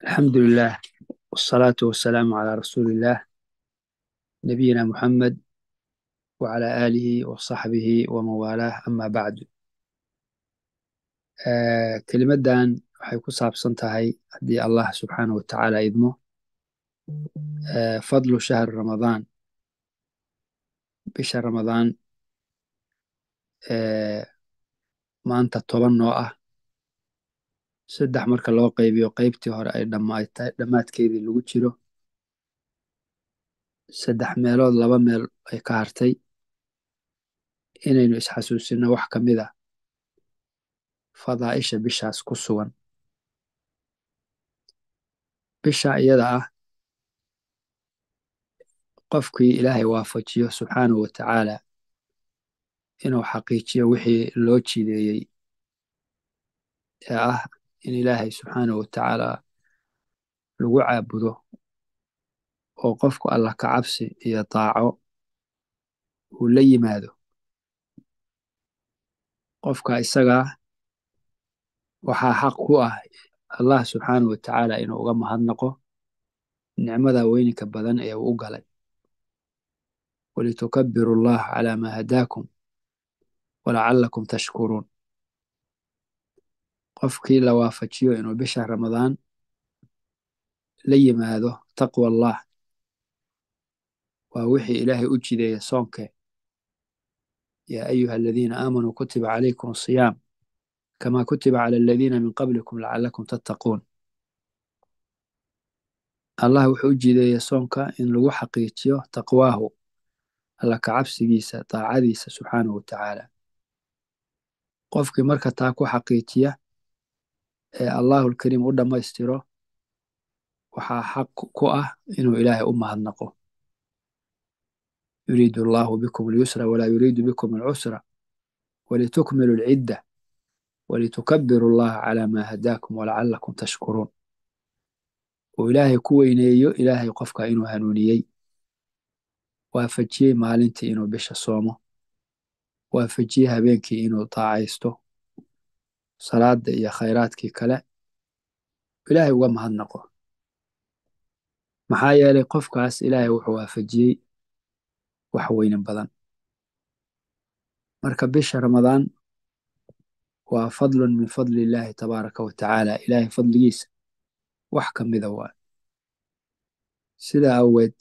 الحمد لله والصلاة والسلام على رسول الله نبينا محمد وعلى آله وصحبه ومن والاه أما بعد. Kelimadan waxay ku saabsan tahay haddii Allah subxaanahu wa tacaala idmo fadlu shahri Ramadaan, bisha Ramadaan maanta 10 noo ah, 3 marka loo qaybiyo qaybtii hore ay dhammaatay, dhammaadkeedii lagu jiro, 3 meelood 2 meel ay ka hartay, inaynu isxasuusino wax ka mid ah fadaa'isha bishaas ku sugan. Bisha iyada ah qofkii Ilaahay waafajiyo subxaanahu wa tacaala inuu xaqiijiyo wixii loo jiideeyey ee ah in Ilaahay subxaanahu wa tacaala lagu caabudo oo qofku Allah ka cabsi iyo daaco uu la yimaado, qofka isagaa waxaa xaq ku ah Allah subxaanahu wa tacaala inuu uga mahadnaqo nicmada weyninka badan ee uu u galay. Walitukabiru Allah calaa maa hadaakum walacalakum tashkuruun. Qofkii la waafajiyo inuu bisha Ramadaan la yimaado taqwa Allah, waa wixii Ilaahay u jideeya soonkee. Yaa ayuha aladiina aamanuu kutiba calaykum asiyaam kama kutiba cala aladiina min qablikum lacalakum tattaquun. Allah wuxuu u jideeya soonka in lagu xaqiijiyo taqwaahu, alla ka cabsigiisa, daacadiisa subxaanahu wa tacaala. Qofkii marka taa ku xaqiijiya ee Allahul Kariim u dhammaystiro, waxaa xaq ku ah inuu Ilaahay u mahadnaqo. Yuriidu Allahu bikum alyusra walaa yuriidu bikum alcusra walitukmilu alcidda walitukabiru Allaha calaa maa hadaakum walacalakum tashkuruun. Uu Ilaahay ku weyneeyo Ilaahay qofka inuu hanuuniyey, waafajiyey maalintii inuu bisha soomo, waafajiyey habeenkii inuu daacaysto salaada iyo khayraadkii kale, Ilaahay uga mahadnaqo. Maxaa yeelay qofkaas Ilaahay wuxuu waafajiyey wax weynin badan. Marka bisha Ramadaan waa fadlun min fadli Illaahi tabaaraka wa tacaala, Ilaahay fadligiisa wax ka mida waa. Sidaa awgeed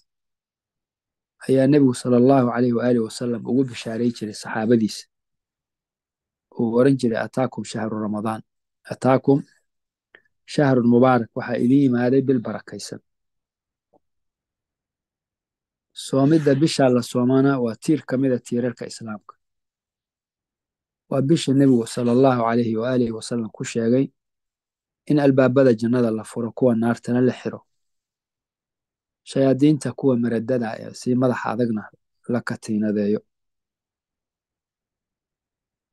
ayaa Nebigu sala allahu calayhi waaalih wasalam ugu bishaaray jiray saxaabadiisa, uu oran jiray ataakum shahru Ramadaan, ataakum shahrun mubaarak, waxaa idin yimaaday bil barakaysan. Soomidda bisha la soomana waa tiir ka mida tiirarka Islaamka. Waa bisha Nebigu sala allahu calayhi waaalih wasalam ku sheegay in albaabada jannada la furo, kuwa naartana la xiro, shayaadiinta kuwa maradada ee si madaxa adagna la katiinadeeyo.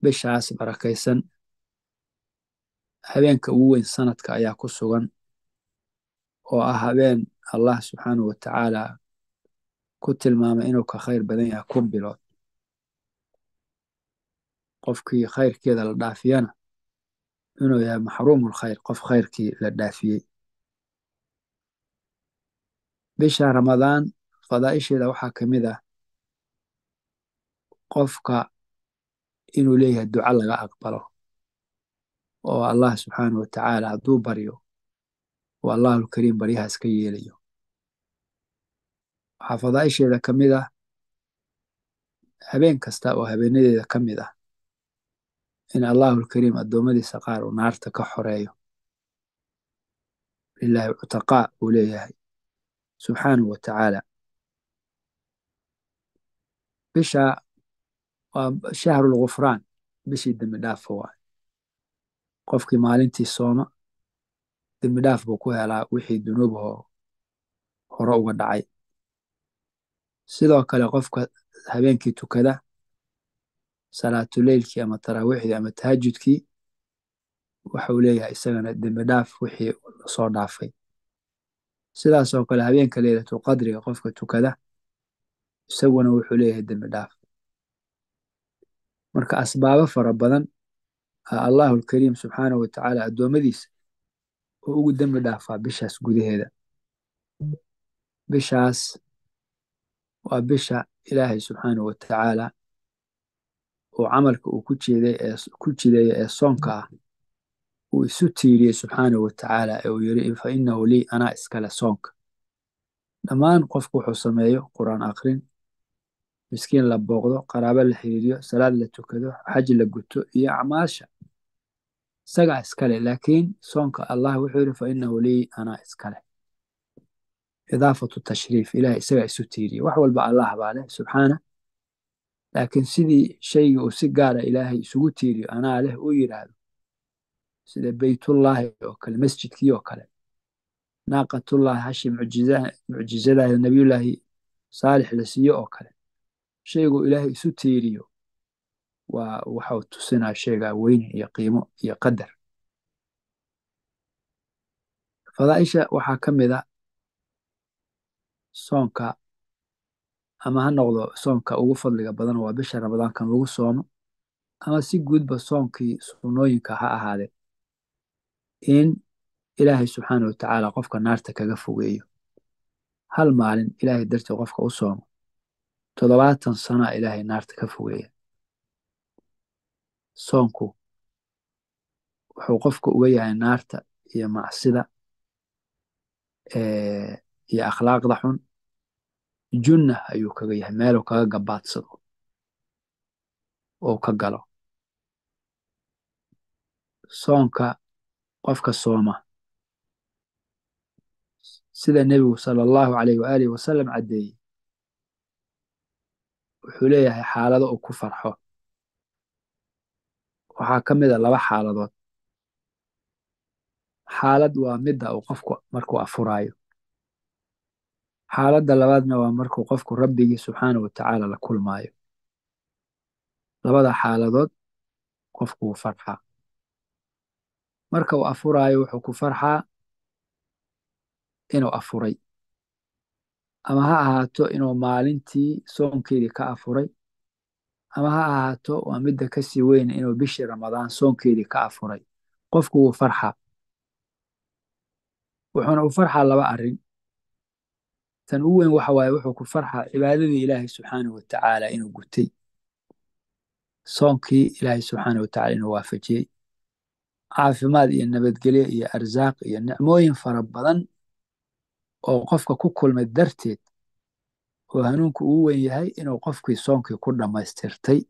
Bishaas barakaysan habeenka ugu weyn sanadka ayaa ku sugan, oo ah habeen Allah subxaanahu wa tacaala ku tilmaamay inuu ka khayr badan yahay 1000 bilood. Qofkii khayrkeeda la dhaafiyana inuu yahay maxruumul khayr, qof khayrkii la dhaafiyey. Bisha Ramadaan fadaa'isheeda waxaa ka mid ah qofka inuu leeyahay duco laga aqbalo, oo Allah subxaanahu wa tacaala hadduu baryo oo Allahul Kariim baryahaas ka yeelayo. Waxaa fadaa'isheeda ka mid ah habeen kasta oo habeenadeeda ka mid ah in Allahul Kariim addoommadiisa qaar uu naarta ka xoreeyo. Lilaahi cutaqaa uu leeyahay subxaanahu wa tacaala. Bisha waa shahrul ghufraan, bishii dembi dhaafa waay. Qofkii maalintii sooma dembi dhaaf buu ku helaa wixii dunuubahoo hore uga dhacay. Sidoo kale qofka habeenkii tukada salaatuleylkii ama taraawiixdii ama tahajudkii, waxuu leeyahay isagana dembi dhaaf wixii lasoo dhaafay. Sidaasoo kale habeenka leylatul qadriga qofka tukada isaguna wuxuu leeyahay dembi dhaaf. Marka asbaabo fara badan Allahul Kariim subxaanahu wa tacaala addoommadiisa oo ugu dembi dhaafaa bishaas gudaheeda. Bishaas waa bisha Ilaahay subxaanahu wa tacaala uu camalka uu ku jideeyey ee soonka ah uu isu tiiriyey subxaanahu wa tacaala, ee uu yiri fa innahu lii, anaa iskale soonka. Dhammaan qofku wuxuu sameeyo, qur'aan akhrin, miskiin la booqdo, qaraabo la xiriiriyo, salaad la tukado, xaj la guto iyo acmaasha, isagaa iskale. Laakiin soonka Allah wuxuu yiri fa innahu lii, anaa iskale. Idaafatu tashriif, Ilahay isagaa isu tiiriyey. Wax walba Allah baa leh subxaana, laakiin sidii shaygii uu si gaara Ilaahay isugu tiiriyo, anaa leh uu yidhaahdo, sida beytullaahi oo kale, masjidkii oo kale, naaqatullaahi, hashi mucjizadaah nabiyullaahi Saalix la siiyo oo kale, shaygu Ilaahay isu tiiriyo waa waxau tusinaa shaygaa weyne iyo qiimo iyo qadar. Fadaa'isha waxaa ka mid a soonka, ama ha noqdo soonka ugu fadliga badan waa bisha Ramadaankan lagu soomo, ama si guudba soonkii sunnooyinka ha ahaadee, in Ilaahay subxaana wa tacaala qofka naarta kaga fogeeyo. Hal maalin Ilaahay dartii qofka u soomo, 70 sana Ilaahay naarta ka fogeeya. Soonku wuxuu qofka uga yahay naarta iyo macsida iyo akhlaaqda xun junna ayuu kaga yahay, meeluu kaga gabaadsado oo ka galo. Soonka qofka sooma, sida Nebigu sala allahu calayh waaalih wasalam caddeeyey, wuxuu leeyahay xaalado uu ku farxo. Waxaa ka mid a laba xaaladood. Xaalad waa midda uu qofku markuu afuraayo. Xaaladda labaadna waa markuu qofku rabbigii subxaana wa tacaala la kulmaayo. Labada xaaladood qofku wuu farxaa. Marka uu afuraayo wuxuu ku farxaa inuu afuray, ama ha ahaato inuu maalintii soonkeedii ka afuray, ama ha ahaato waa midda kasii weyn inuu bishii Ramadaan soonkeedii ka afuray. Qofku wuu farxaa, wuxuuna u farxaa laba arrin. Tan ugu weyn waxa waaye wuxuu ku farxaa cibaadadii Ilaahay subxaanahu wa tacaala inuu gutay, soonkii Ilaahay subxaanahu wa tacaala inuu waafajiyey, caafimaad iyo nabadgelyo iyo arsaaq iyo nicmooyin fara badan oo qofka ku kulmay darteed, oo hanuunku ugu weyn yahay inuu qofkii soonkii ku dhammaystirtay,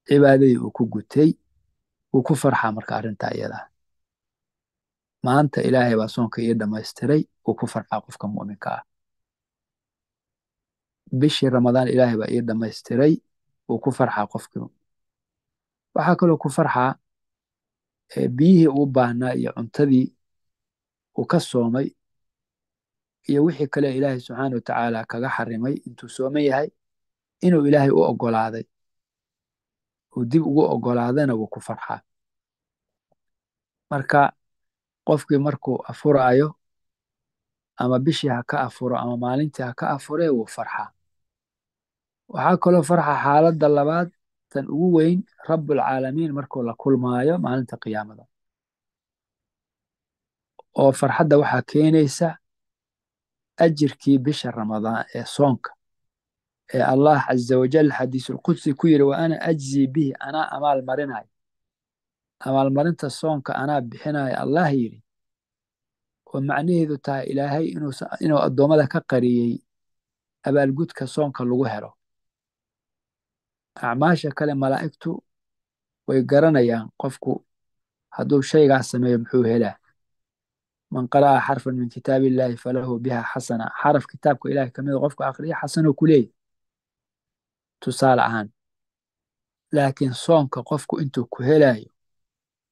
cibaadadii uu ku gutay, wuu ku farxaa. Marka arrintaa iyada ah, maanta Ilaahay baa soonka ii dhammaystiray, wuu ku farxaa qofka mu'minka ah. Bishii Ramadaan Ilaahay baa ii dhammaystiray, wuu ku farxaa qofkii. Waxaa kaloo ku farxaa biyihii uu baahnaa iyo cuntadii uu ka soomay iyo wixii kale Ilaahay subxaana wa tacaala kaga xarimay intuu sooman yahay inuu Ilaahay u oggolaaday, uu dib ugu oggolaadayna wuu ku farxaa. Marka qofkii markuu afuraayo, ama bishii ha ka afuro ama maalintii ha ka afuree, wuu farxaa. Waxaa kaloo farxa xaaladda labaad, tan ugu weyn, Rabbulcaalamiin markuu la kulmaayo maalinta qiyaamada, oo farxadda waxaa keenaysa ajirkii bisha Ramadaan ee soonka ee Allah caza wajal xadiisulqudsi ku yiri, wa ana ajzii bihi, anaa amaal marinayo, amaalmarinta soonka anaa bixinayo, Allah yiri, oo macnaheedu tahay Ilaahay inuu addoommada ka qariyey abaalgudka soonka lagu helo. Acmaasha kale malaa'igtu way garanayaan qofku hadduu shaygaas sameeyo muxuu helaa. Man qara'a xarfan min kitaab illaahi falahu biha xasana, xaraf kitaabka Ilahay kamida qofka akhriya xasanoo ku leeyahy, tusaale ahaan. Laakiin soonka qofku intuu ku helayo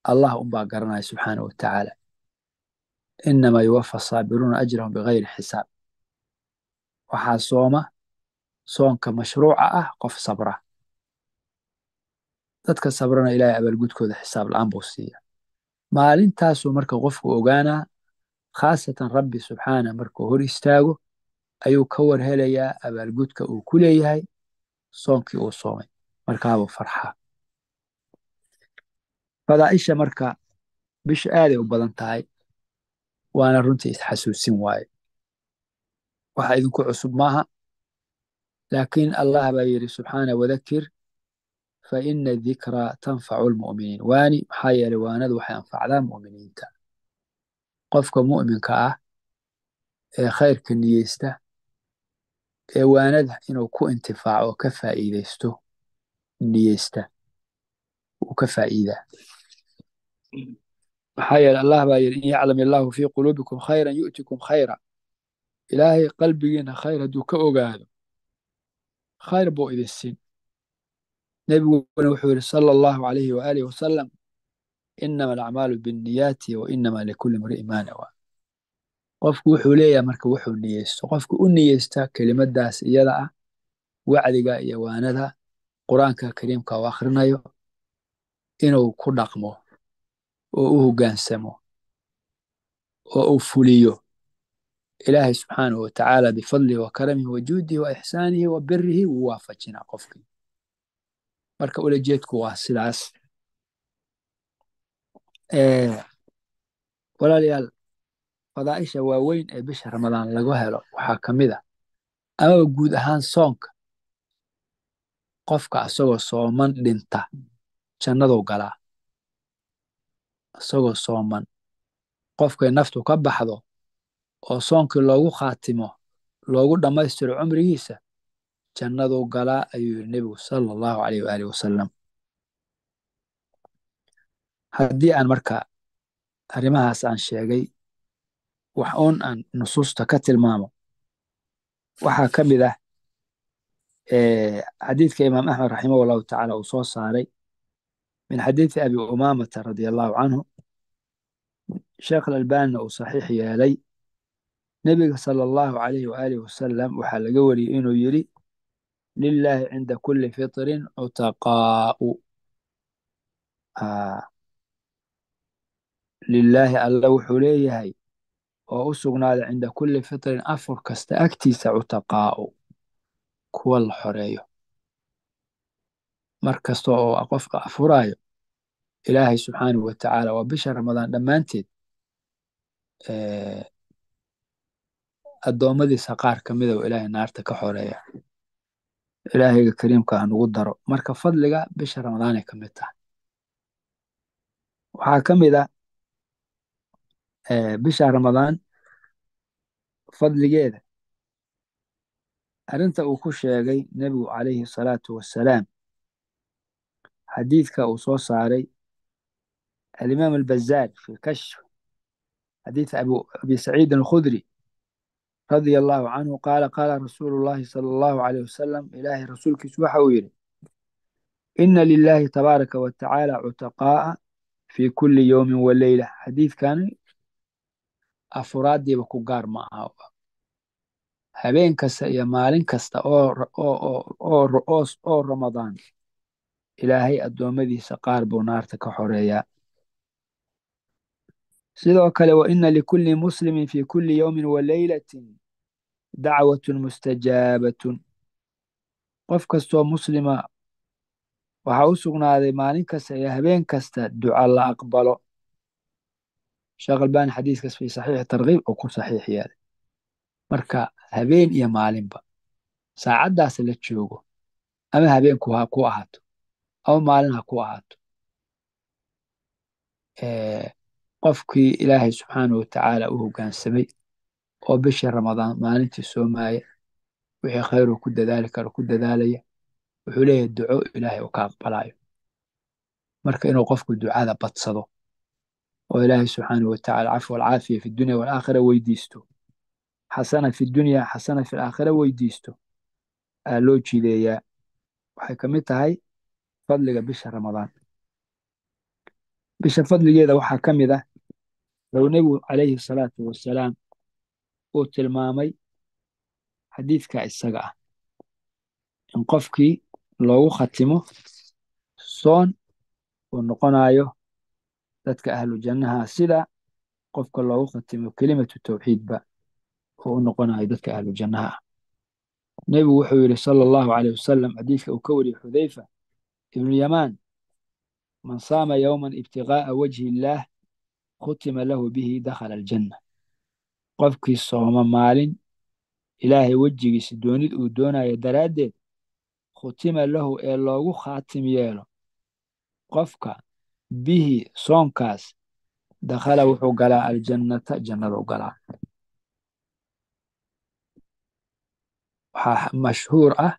Allah unbaa garanaya subxaana wa tacaala. Inamaa yuwafa asaabiruuna ajrahum bigayri xisaab. Waxaa sooma soonka mashruuca ah qof sabra. Dadka sabrana Ilaahay abaalgudkooda xisaab la'aan buu siiya. Maalintaasuu marka qofku ogaanaa, khaasatan Rabbi subxaana markuu hor istaago ayuu ka war helayaa abaalgudka uu ku leeyahay soonkii uu soomay, markaabuu farxaa. Fadaa'isha marka bisha aaday u badan tahay. Waana runtii isxasuusin waaye, waxa idinku cusub maaha, laakiin Allah baa yidhi subxaana: "Wadakir fa ina dikraa tanfacu lmu'miniin." Waani, maxaa yeelay waanadu waxay anfacdaa mu'miniinta. Qofka mu'minka ah ee khayrka niyeysta ee waanada inuu ku intifaaco oo ka faa'iideysto niyeysta, wuu ka faa'iidaa. Maxaa yeelay Allah baa yidhi: "In yaclam illaahu fii quluubikum khayran yu'tikum khayra." Ilaahay qalbigiina khayr hadduu ka ogaado, khayr buu idin siin. Nebiguna wuxuu yidhi sala Allahu calayhi waaalihi wasalam: "Inama alacmaalu binniyaati wa inama likulli imri'in maa nawaa." Qofku wuxuu leeyahay marka wuxuu niyeysto. Qofku u niyeysta kelimadaas iyada ah, wacdiga iyo waanada Qur-aanka Kariimka uu akhrinayo, inuu ku dhaqmo oo u hoggaansamo oo uu fuliyo, Ilaahay subxaanahu wa tacaala bifadlihi wa karamihi wa juudihi wa ixsaanihi wa birihi wuu waafajinaa qofkii. Marka ulajeedku waa sidaas. Walaalayaal, fadaa'isha waaweyn ee bisha Ramadaan lagu helo waxaa ka mid a, amaba guud ahaan soonka, qofka asagoo sooman dhinta jannaduu galaa. Isagoo sooman qofkay naftu ka baxdo oo soonkii loogu khaatimo, loogu dhammaystiro cumrigiisa, jannaduu galaa, ayuu yidhi Nebigu sala Allahu calayh waaalih wasalam. Haddii aan marka arrimahaas aan sheegay wax uun aan nusuusta ka tilmaamo, waxaa ka mid ah xadiidka Imaam Axmed raximah Allahu tacala uu soo saaray min xadiidi Abi Umaamata radia Allahu canhu, Sheekh Alalbanina uu saxiix yeelay. Nebiga sala Allahu calayhi waaalih wasalam waxaa laga wariyey inuu yidhi: "Lilaahi cinda kulli fitrin cutaqaa'u." Lilaahi, Alla wuxuu leeyahay oo u sugnaaday, cinda kulli fitrin, afur kasta agtiisa, cutaqaa'u, kuwa la xoreeyo. Mar kasta oo qofka afuraayo, Ilaahay subxaanahu wa tacaala, waa bisha Ramadaan dhammaanteed, addoommadiisa qaar ka mida oo Ilaahay naarta ka xoreeya. Ilaahayga kariimka ha nugu daro. Marka fadliga bisha Ramadaanay ka mid tahay. Waxaa ka mid ah bisha Ramadaan fadligeeda arrinta uu ku sheegay Nebigu calayhi salaatu wassalaam, xadiidka uu soo saaray Alimaam Albazaar fi Kashf, xadiid Abi Saciid Alkhudri radia Allahu canhu, qaala: qaala rasuulu llahi sala Allahu calayh wasalam, Ilaahay rasuulkiisu waxa uu yidhi: "Ina lilahi tabaaraka wa tacaala cutaqaa'a fi kulli yowmin wa leyla." Xadiidkani afuraaddiiba ku gaar ma aha, habeen kasta iyo maalin kasta oo Ramadaan Ilaahay addoommadiisa qaar buu naarta ka xoreeyaa. Sidoo kale: "Wa ina likulli muslimin fi kulli yowmin wa leylatin dacwatun mustajaabatun." Qof kastoo muslima waxaa u sugnaaday maalin kasta iyo habeen kasta duca la aqbalo. Sheekh Albani xadiiskaas fi Saxiixi Tarkiib oo ku saxiix yeelay. Marka habeen iyo maalinba, saacaddaas la joogo, ama habeenku ha ku ahaato ama maalin ha ku ahaato, qofkii Ilaahay subxaanahu watacaala u hoggaansamay oo bishii Ramadaan maalintii soomaaya, wixii khayru ku dadaali karo ku dadaalaya, wuxuu leeyahay duco Ilaahay uu ka aqbalayo. Marka inuu qofku ducada badsado oo Ilaahay subxaanahu watacaala cafwa alcaafiya fi dunya walaakhira weydiisto, xasana fi dunya, xasana fi alaakhira weydiisto, aa loo jideeyaa. Waxay ka mid tahay fadliga bisha Ramadaan. Bisha fadligeeda waxaa ka mid ah low Nebigu calayhi salaatu wasalaam uu tilmaamay xadiidka isaga ah in qofkii loogu khatimo soon uu noqonayo dadka ahlu jannaha, sida qofka loogu khatimo kelimatu tawxiidba uu u noqonayo dadka ahlu jannaha ah. Nebigu wuxuu yidhi sala Allahu caleyh wasalam, xadiidka uu ka wariyey Xudayfa ibnu Yamaan: "Man saama yowman ibtiqaa'a wajhi illaah khutima lahu bihi dakhala aljanna." Qofkii sooma maalin Ilaahay wejigiisa doonid uu doonayo daraaddeed, khutima lahu ee loogu khaatim yeelo qofka bihi soonkaas, dakhala wuxuu galaa aljannata, jannadu galaa. Waxaa mashhuur ah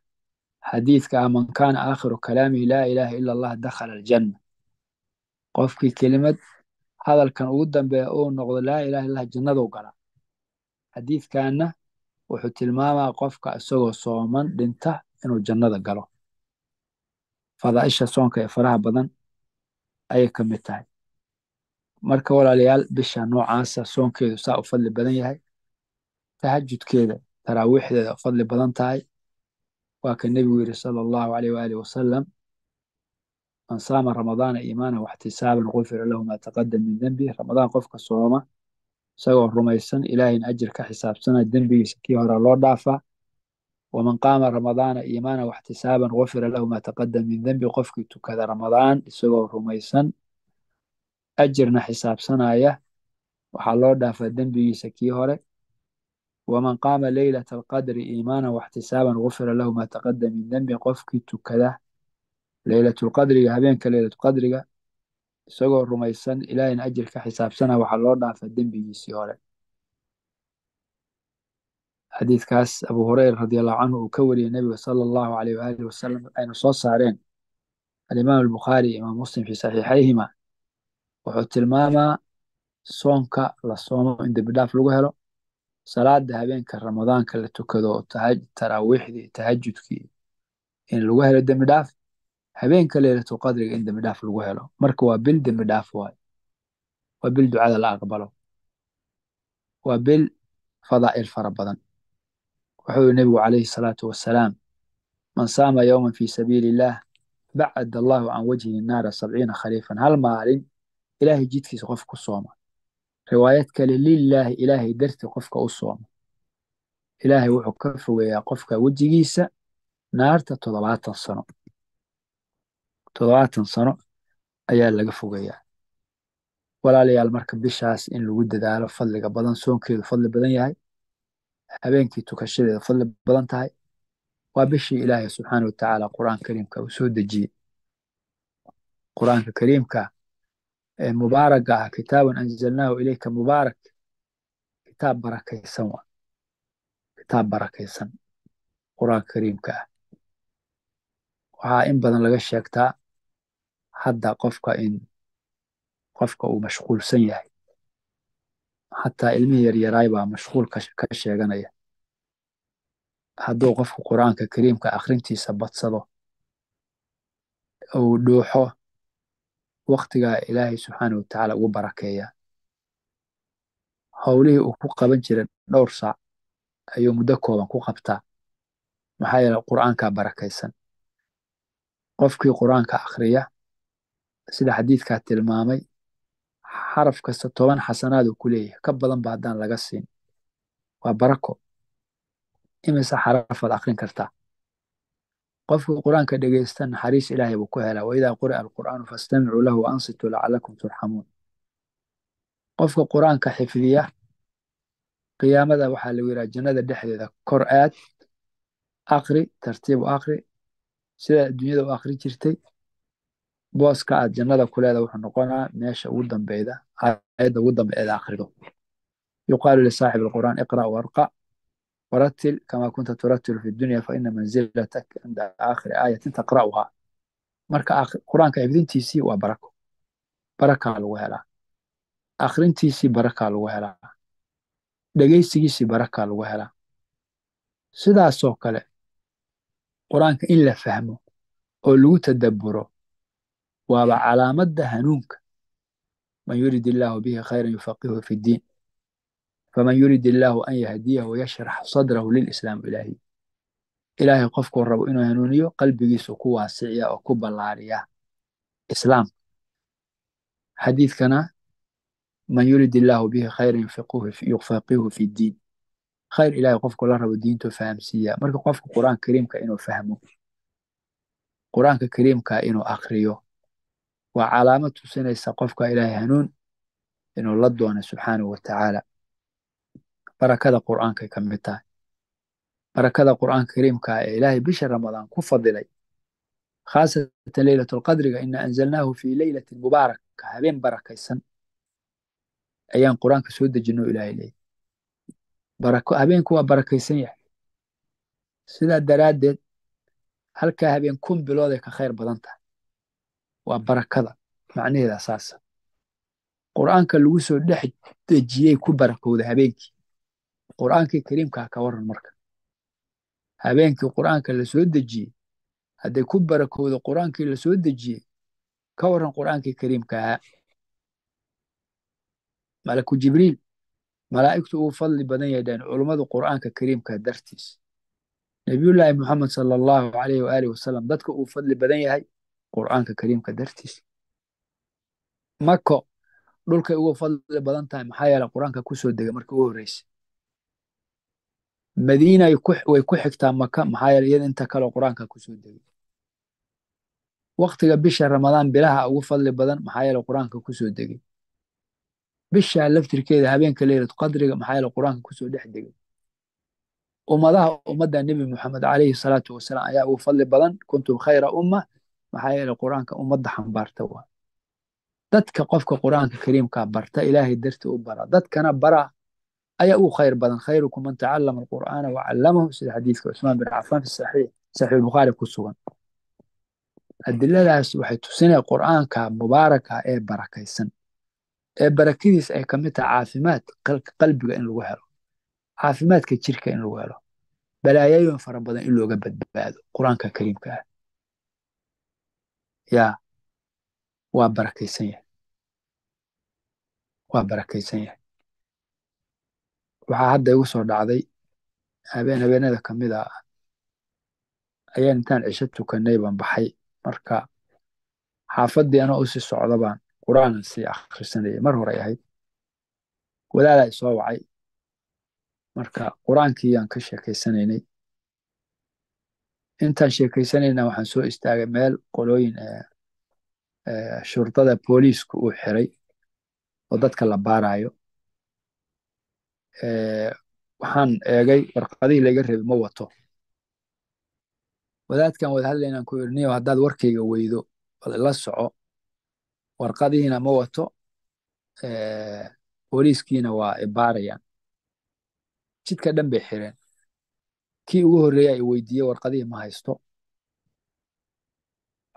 xadiidka ah, man kaana aakhiru kalaamihi laa ilaaha ila allah dakhala aljanna. Qofkii kelimad hadalkan ugu dambeeya uu noqdo laa ilaha illallah, jannadu galaa. Xadiidkanna wuxuu tilmaamaa qofka isagoo sooman dhinta inuu jannada galo. Fadaa'isha soonka ee faraha badan ayay ka mid tahay. Marka walaalayaal, bisha noocaasa soonkeedu saa u fadli badan yahay, tahajudkeeda, taraawiixdeeda u fadli badan tahay. Waa ka nebigu yidhi sala allahu alayh waaalih wasalam, man saama ramadaana iimaanan waxtisaaban gufira lahu maa taqadam min denbih. Ramadaan qofka sooma isagoo rumaysan ilaahayna ajir ka xisaabsana, dembigiisa kii hore loo dhaafaa. Waman qaama ramadaana iimaanan waxtisaaban gufira lahu maa taqadam min denbi. Qofkii tukada ramadaan isagoo rumaysan ajirna xisaabsanaya, waxaa loo dhaafaa dembigiisa kii hore. Waman qaama leylata alqadri iimaanan waxtisaaban gufira lahu maa taqadam min denbi. Qofkii tukada leylatulqadriga, habeenka leylatulqadriga isagoo rumaysan ilaahayna ajir ka xisaabsana, waxaa loo dhaafaa dembigiisii hore. Xadiidkaas Abu Hureyra radiallahu canhu uu ka wariyey nebiga sala allahu alayh waaalih wasalam, ayna soo saareen alimaam albukhaari iyo imaam Muslim fi saxiixayhima, wuxuu tilmaamaa soonka la soomo in dembi dhaaf lagu helo, salaada habeenka ramadaanka la tukado oo taraawiixdii, tahajudkii in lagu helo dembi dhaaf, habeenka leylatulqadriga in dembi dhaaf lagu helo. Marka waa bil dembi dhaaf waayo, waa bil ducada la aqbalo, waa bil fadaa'il fara badan. Wuxuu yiri nebigu calayhi salaatu wasalaam, man saama yowman fi sabiili illaah bacad allahu can wajhihi naara 70 khariifan. Hal maalin ilaahay jidkiisa qof ku sooma, riwaayad kale lilaahi ilaahay darti qofka u sooma, ilaahay wuxuu ka fogeeyaa qofka wejigiisa naarta 70 sano. 70 sano ayaa laga fogeeyaa. Walaalayaal, marka bishaas in lagu dadaalo fadliga badan, soonkeedu fadli badan yahay, habeenkii tukashadeeda fadli badan tahay. Waa bishii ilaahay subxaana wa tacaala qur-aan kariimka uu soo dejiyey. Qur-aanka kariimka ee mubaaraga ah, kitaabun anzalnaahu ilayka mubaarak, kitaab barakaysan waa kitaab barakaysan qur-aanka kariimka ah. Waxaa in badan laga sheegtaa hadda qofka in qofka uu mashquulsan yahay, xataa ilmihii yaryaraay baa mashquul ka sheeganaya. Hadduu qofku qur-aanka kariimka akhrintiisa badsado, uu dhuuxo, waqtigaa ilaahay subxaana wa tacaala ugu barakeeya. Howlihii uu ku qaban jiray dhowr saac ayuu muddo kooban ku qabtaa, maxaa yeele qur-aankaa barakaysan. Qofkii qur-aanka akhriya, sida xadiidkaa tilmaamay, xaraf kasta 10 xasanaad uu ku leeyahay, ka badan ba haddaan laga siin, waa barako. Imise xarafaad akhrin kartaa? Qofkii qur-aanka dhegeysta naxariis ilaahay buu ku helaa. Waidaa quri'a alqur'aanu fastamicuu lahu wa ansituu lacalakum turxamuun. Qofka qur-aanka xifdiya, qiyaamada waxaa lagu yidhaha jannada dhexdeeda kor aad, akhri, tartiib u akhri, sida adduunyada u akhri jirtay. Booska aad jannada ku leeda wuxuu noqonaa meesha ugu dambeyda, aayadda ugu dambeeda akhrido. Yuqaalu lisaaxib alqur'aan iqra' warqa waratil kama kunta turatilu fi dunya fa ina manzilatak cinda aakhiri aayatin taqra'uha. Marka qur-aanka xifdintiisii waa barako, barakaa lagu helaa. Akhrintiisii barakaa lagu helaa, dhegeysigiisii barakaa lagu helaa. Sidaasoo kale qur-aanka in la fahmo oo lagu tadabburo waaba calaamadda hanuunka. Man yurid illaahu bihi khayran yufaqihu fi ddiin, faman yurid illaahu an yahdiyahu yashrax sadrahu lilislaam ilaahi. Ilaahay qofkuu rabo inuu hanuuniyo qalbigiisu ku waasiciya oo ku ballaariya islaam. Xadiidkana man yurid illaahu bihi khayran yufaqihu fi ddiin, khayr ilaahay qofku la rabo diintu fahamsiiya. Marka qofka qur-aanka kariimka inuu fahmo, qur-aanka kariimka inuu akhriyo, waa calaamad tusinaysa qofka ilaahay hanuun inuu la doono subxaanahu wa tacaala. Barakada qur'aankay ka mid tahay. Barakada qur'aanka kariimka ee Ilaahay bisha Ramadaan ku fadilay, khaasatan leylatulqadriga, ina anzalnaahu fii leylatin mubaaraka, habeen barakaysan ayaan qur'aanka soo dejino Ilaahay leeyay. Barako habeenku waa barakaysan yahay. Sidaa daraaddeed halkaa habeen 1000 bilood ay ka khayr badan tahay. Waa barakada macnaheeda saasa. Qur'aanka lagu soo dhex dejiyey ku barakowda habeenkii. Qur'aankii kariimkaa ka waran marka. Habeenkii qur'aanka la soo dejiyey, hadday ku barakowdo qur'aankii la soo dejiyey, ka waran qur'aankii kariimka ahaa. Malaku Jibriil malaa'igtu uu fadli badan yahay dhaheen culummadu qur'aanka kariimka dartiis. Nabiyullaahi Muxamed sala allahu calayhi waaalih wasalam dadka uu fadli badan yahay qur'aanka kariimka dartiis. Mako dhulkay ugu fadli badan tahay maxaa yeelay qur'aanka ku soo degay markii ugu horreysay. Madiina way ku xigtaa Maka maxaa yeelay iyada inta kale qur'aanka ku soo degay. Waqtiga bisha Ramadaan bilaha ugu fadli badan maxaa yeelay qur'aanka ku soo degay. Bisha laftirkeeda habeenka leylatul qadriga maxaa yeelay qur'aanka ku soo dhex degay. Ummadaha ummadda Nebi Muxamed calayhi salaatu wasalaam ayaa ugu fadli badan, kuntum khayra umma, maxaa yeelay qur'aanka ummadda xambaarta waa. Dadka qofka qur'aanka kariimka barta Ilaahay dartii u bara, dadkana bara ayaa ugu khayr badan. Khayrukum man tacallama alqur'aana wa callamahu, sida xadiidka Cusmaan bin Cafaan fi saxiix Bukhaari ku sugan. Adiladaas waxay tusinayaan qur'aanka mubaaraka ee barakaysan ee barakadiis ay ka mid tahay caafimaad qalbiga in lagu helo, caafimaadka jirka in lagu helo, balaayooyin fara badan in looga badbaado qur'aanka kariimka ah. Yaa waa barakaysan yahay, waa barakaysan yahay. Waxaa hadda igu soo dhacday habeen habeenada ka mid ah ayaan intaan cisho tukanay baan baxay. Marka xaafaddii anoo usii socda baan qur'aanan sii akhrisanayay, mar hore ahayd. Walaalaa i soo wacay, marka qur'aankii aan ka sheekaysanaynay. Intaan sheekaysanayna waxaan soo istaagay meel qolooyin shurtada booliisku uu xiray oo dadka la baarayo. Waxaan eegay warqadihii laga rabay ma wato. Wadaadkan wada hadlaynaan ku iri, niyow haddaad warkayga weydo bal ila soco, warqadihiina ma wato, booliiskiina waa i baarayaan. Jidka dhan bay xireen. Kii ugu horreeya i weydiiyey warqadihii ma haysto.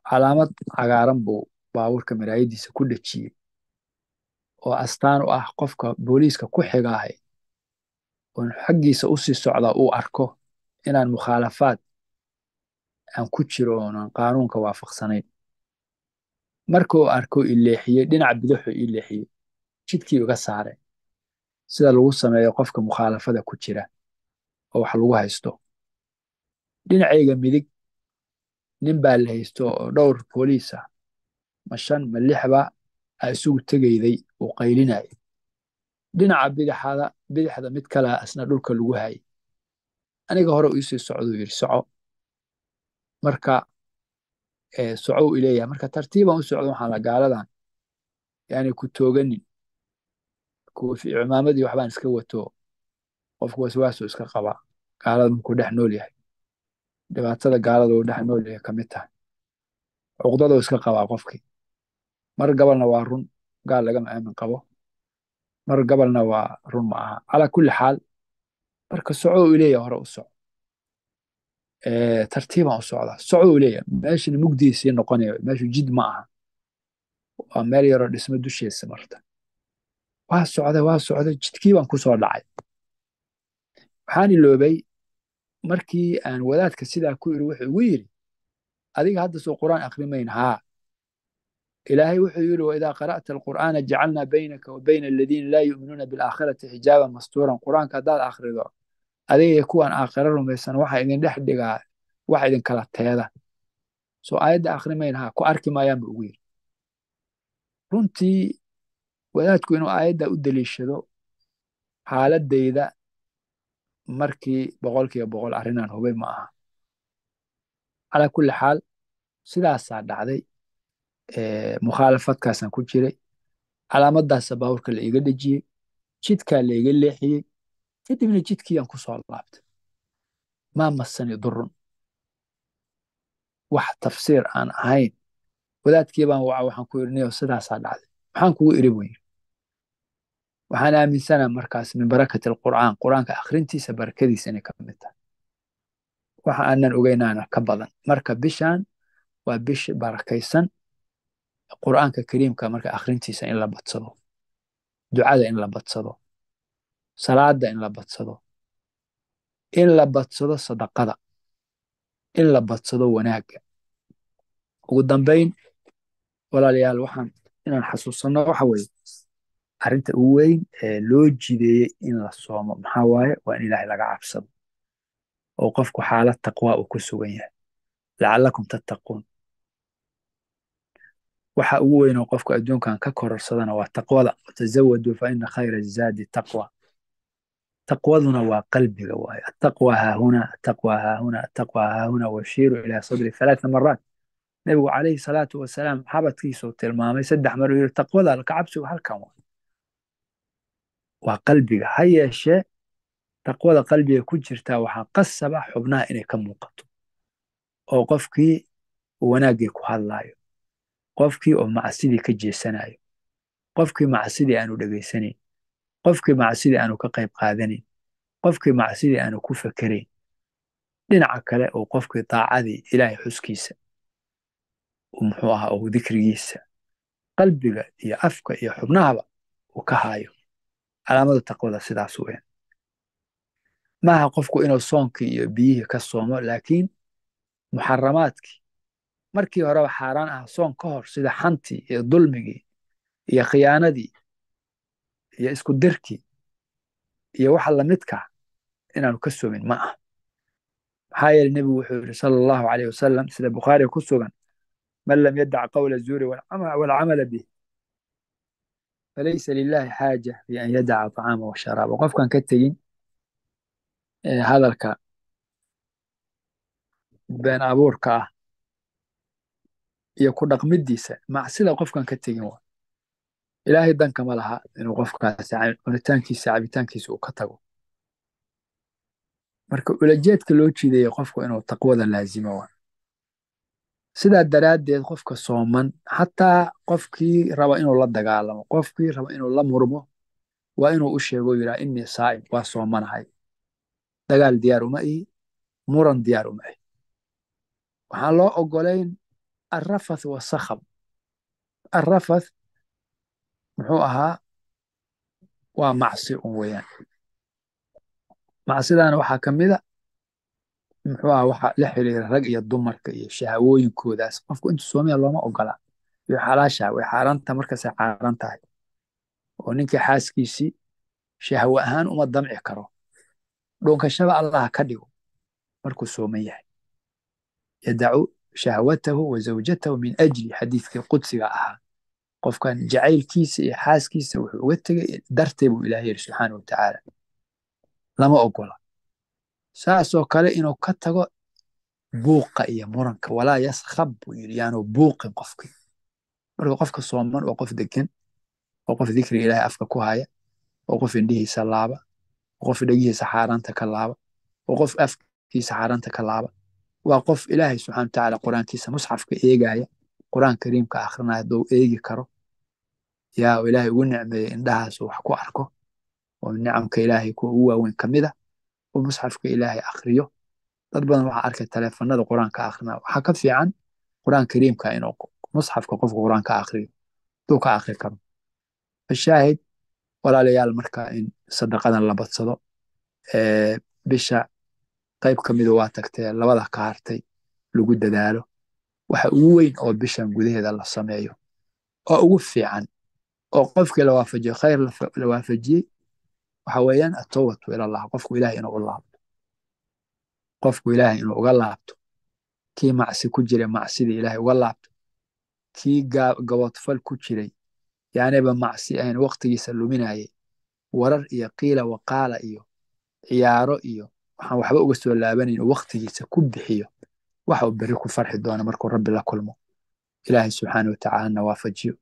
Calaamad cagaaran buu baabuurka maraayadiisa ku dhejiyey oo astaan u ah qofka booliiska ku xigaahay oon xaggiisa u sii socda uu arko inaan mukhaalafaad aan ku jiro oonan qaanuunka waafaqsanayn. Markuu arko i leexiyey, dhinaca bidixuu i leexiyey, jidkii iga saaray, sida lagu sameeyo qofka mukhaalafada ku jira oo wax lagu haysto. Dhinacayga midig nin baa la haysto oo dhowr booliis ah, ma 5 ma 6 ba a isugu tegayday uu qaylinayay. Dhinaca bidixda mid kale asna dhulka lagu hayay. Aniga hore uu sii socdo yiri soco. Marka soco uu ileeyahay. Marka tartiibaan u socdo waxaan la gaaladan yaani ku tooganin, koofi cimaamadii waxbaan iska wato, qofku waswaasuu iska qabaa, gaalada markuu dhex nool yahay, dhibaatada gaalada uu dhex nool yahay ka mid tahay, cuqdaduu iska qabaa qofkii. Mar gabalna waa run, gaal lagama aamin qabo, mar gabalna waa run ma aha. Calaa kulli xaal marka soco uu leeyahay hore u soco, tartiibaan u socdaa, soco uu leeyahay. Meeshana mugdiga sii noqonaya, meeshu jid ma aha, waa meel yaroo dhismo dusheesa marta. Waa socday, waa socday, jidkii baan ku soo dhacay. Waxaan iloobay markii aan wadaadka sidaa ku iri, wuxuu igu yiri adiga hadda soo qur'aan akhrimayn. Haa, Ilaahay wuxuu yiri wa idaa qara'ta alqur'aana jacalnaa baynaka wa bayna aladiina laa yu'minuuna bilaakhirati xijaaban mastuuran. Qur'aanka haddaad akhrido adiga iyo kuwan aakhira rumaysan waxa idin dhex dhigaa wax idin kala teeda. Soo aayadda akhrimayn, haa, ku arki maayaan buu ugu yiri. Runtii wadaadku inuu aayadda u daliishado xaaladayda markii 100% arrinaan hubay ma aha. Calaa kulli xaal sidaasaa dhacday, mukhaalafadkaasaan ku jiray, calaamaddaasa baabuurka la iga dhejiyey, jidkaa la iga leexiyey, Kadibna jidkiiyaan ku soo laabtay. Maa masani durun, wax tafsiir aan ahayn. Wadaadkii baan waca, waxaan ku iri, niyo sidaasaa dhacday, maxaan kugu iri buu yiri. Waxaan aaminsanaa markaas min barakati alqur'aan, qur'aanka akhrintiisa barakadiisa inay ka mid tahay, waxa aanan ogeynaana ka badan. Marka bishaan waa bish barakaysan, qur'aanka kariimka marka akhrintiisa in la badsado, ducada in la badsado, salaada in la badsado, in la badsado sadaqada, in la badsado wanaagga. Ugu dambayn walaalayaal, waxaan inaan xasuusanno waxa weeye arrinta ugu weyn ee loo jideeyey in la soomo maxaa waaye? Waa in Ilaahay laga cabsado oo qofku xaalad taqwaa uu ku sugan yahay, lacalakum tattaquun. Waxa ugu weyn oo qofku adduunkan ka kororsadana waa taqwada. Watazawaduu fa ina khayra zaadi taqwa. Taqwaduna waa qalbiga waaye. Attaqwa haahuna, attaqwa haahuna, attaqwa haahuna, washiiru ilaa sadri 3 maraat. Nebigu calayhi salaatu wasalaam xabadkiisuu tilmaamay 3 mar uu yiri taqwada ka cabsigu halkan waa qalbiga. Ha yeeshee taqwada qalbiga ku jirtaa waxaa qasaba xubnaha inay ka muuqato, oo qofkii wanaaggii ku hadlaayo, qofkii oo macsidii ka jeesanayo, qofkii macsidii aanu dhegaysanayn, qofkii macsidii aanu ka qayb qaadanayn, qofkii macsidii aanu ku fakerayn. Dhinaca kale oo qofkii daacadii Ilaahay xuskiisa muxuu ahaa oo dikrigiisa qalbiga iyo afka iyo xubnahaba uu ka haayo. Calaamada taqwada sidaas weyn. Maaha qofku inuu soonkii iyo biyihii ka soomo, laakiin muxaramaadkii markii horeba xaaraan ah soon ka hor, sida xantii iyo dulmigii iyo khiyaanadii iyo isku dirkii iyo waxa lamidka inaanu ka soomin ma aha. Maxaa yeelay nebigu wuxuu yidhi sala allahu calayhi wasalam, sida Bukhaari ku sugan, man lam yadac qawla zuuri walcamala bih falaysa lillahi xaaja fi an yadaca طacaama washaraaba. Qofkan ka tegin hadalka been abuurka ah iyo ku dhaqmidiisa macsida, qofkan ka tegin waa Ilaahay danka ma laha inuu qofkaasi cunitaankiisa cabitaankiisa uu ka tago. Marka ulajeedka loo jiidaya qofku inuu taqwada laazimo waa. Sidaa daraaddeed qofka sooman, xataa qofkii raba inuu la dagaalamo, qofkii raba inuu la murmo, waa inuu u sheego yidhaha innii saa'im, waa soomanahay, dagaal diyaar uma ihi, muran diyaar uma ihi. Waxaan loo ogolayn arrafath wasakhab. Arrafath muxuu ahaa? Waa macsi un weeyaan. Macsidaana waxaa ka mida muxuu ahaa waxa la xiriira rag iyo dumarka iyo shahawooyinkoodaas. Qofku intuu soomaya looma ogola, iyo xalaasha way xaaraanta, markaasay xaaraan tahay. Oo ninkii xaaskiisii shahwo ahaan uma damci karo, dhunkashaba Allah ka dhigo markuu sooman yahay. Yadacu shahwatahu wa zawjatahu min ajli, xadiidkii qudsiga ahaa, qofkan jacaylkiisa iyo xaaskiisa wuxuu uga tegay dartee buu Ilahay yiri subxaana wa tacaala. Lama ogola saasoo kale inuu ka tago buuqa iyo muranka. Walaa yaskhab buu yiri, yaanu buuqin qofkii. Marka qofka sooman waa qof degan, waa qof dikriga Ilaahay afka ku haya, waa qof indhihiisa laaba, waa qof dhegihiisa xaaraanta ka laaba, waa qof afkiisa xaaraanta ka laaba, waa qof Ilaahay subxaana wa tacaala qur-aankiisa musxafka eegaya, qur-aan kariimka akhrinaya hadduu eegi karo. Yaa Ilaahay ugu nicmeeyey indhahaas wax ku arko, oo nicamka Ilaahay kuwa ugu waaweyn ka mid ah, oo musxafka Ilaahay akhriyo. Dad badan waxaa arkay taleefanada qur-aanka akhrina. Waxaa ka fiican qur-aan kariimka inuu musxafka qofku qur-aanka akhriyo hadduu ka akhri karo. Fashaahid walaalayaal, marka in sadaqadan la badsado. Bisha qayb ka midu waa tagtee, labada ka hartay lagu dadaalo. Waxa ugu weyn oo bishan gudaheeda la sameeyo oo ugu fiican oo qofkii la waafajiyo khayr la waafajiyey waxa weeyaan atowbatu ilallah, qofku Ilaahay inuu u laabto, qofku Ilaahay inuu uga laabto, kii macsi ku jiray macsidii Ilaahay uga laabto, kii gaboodfal ku jiray yaaniba macsi ahayn waqtigiisa luminayay, warar iyo qiila waqaala iyo ciyaaro iyo waxaan waxba uga soo laabanayn waqtigiisa ku bixiyo, waxa uu berri ku farxi doono markuu Rabbi la kulmo. Ilaahay subxaana wa tacaala na waafajiyo.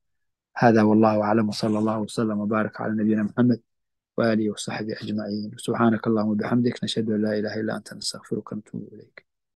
Hada wallahu aclam, wsala allahu wasalam wabaarak cala nabiyina Maxamed. Waaalihi wasaxbihi ajmaciin. Subxaanaka allahuma bixamdik, nashhadu an laa ilaha illa anta, nastaghfiruka natuubu ilayk.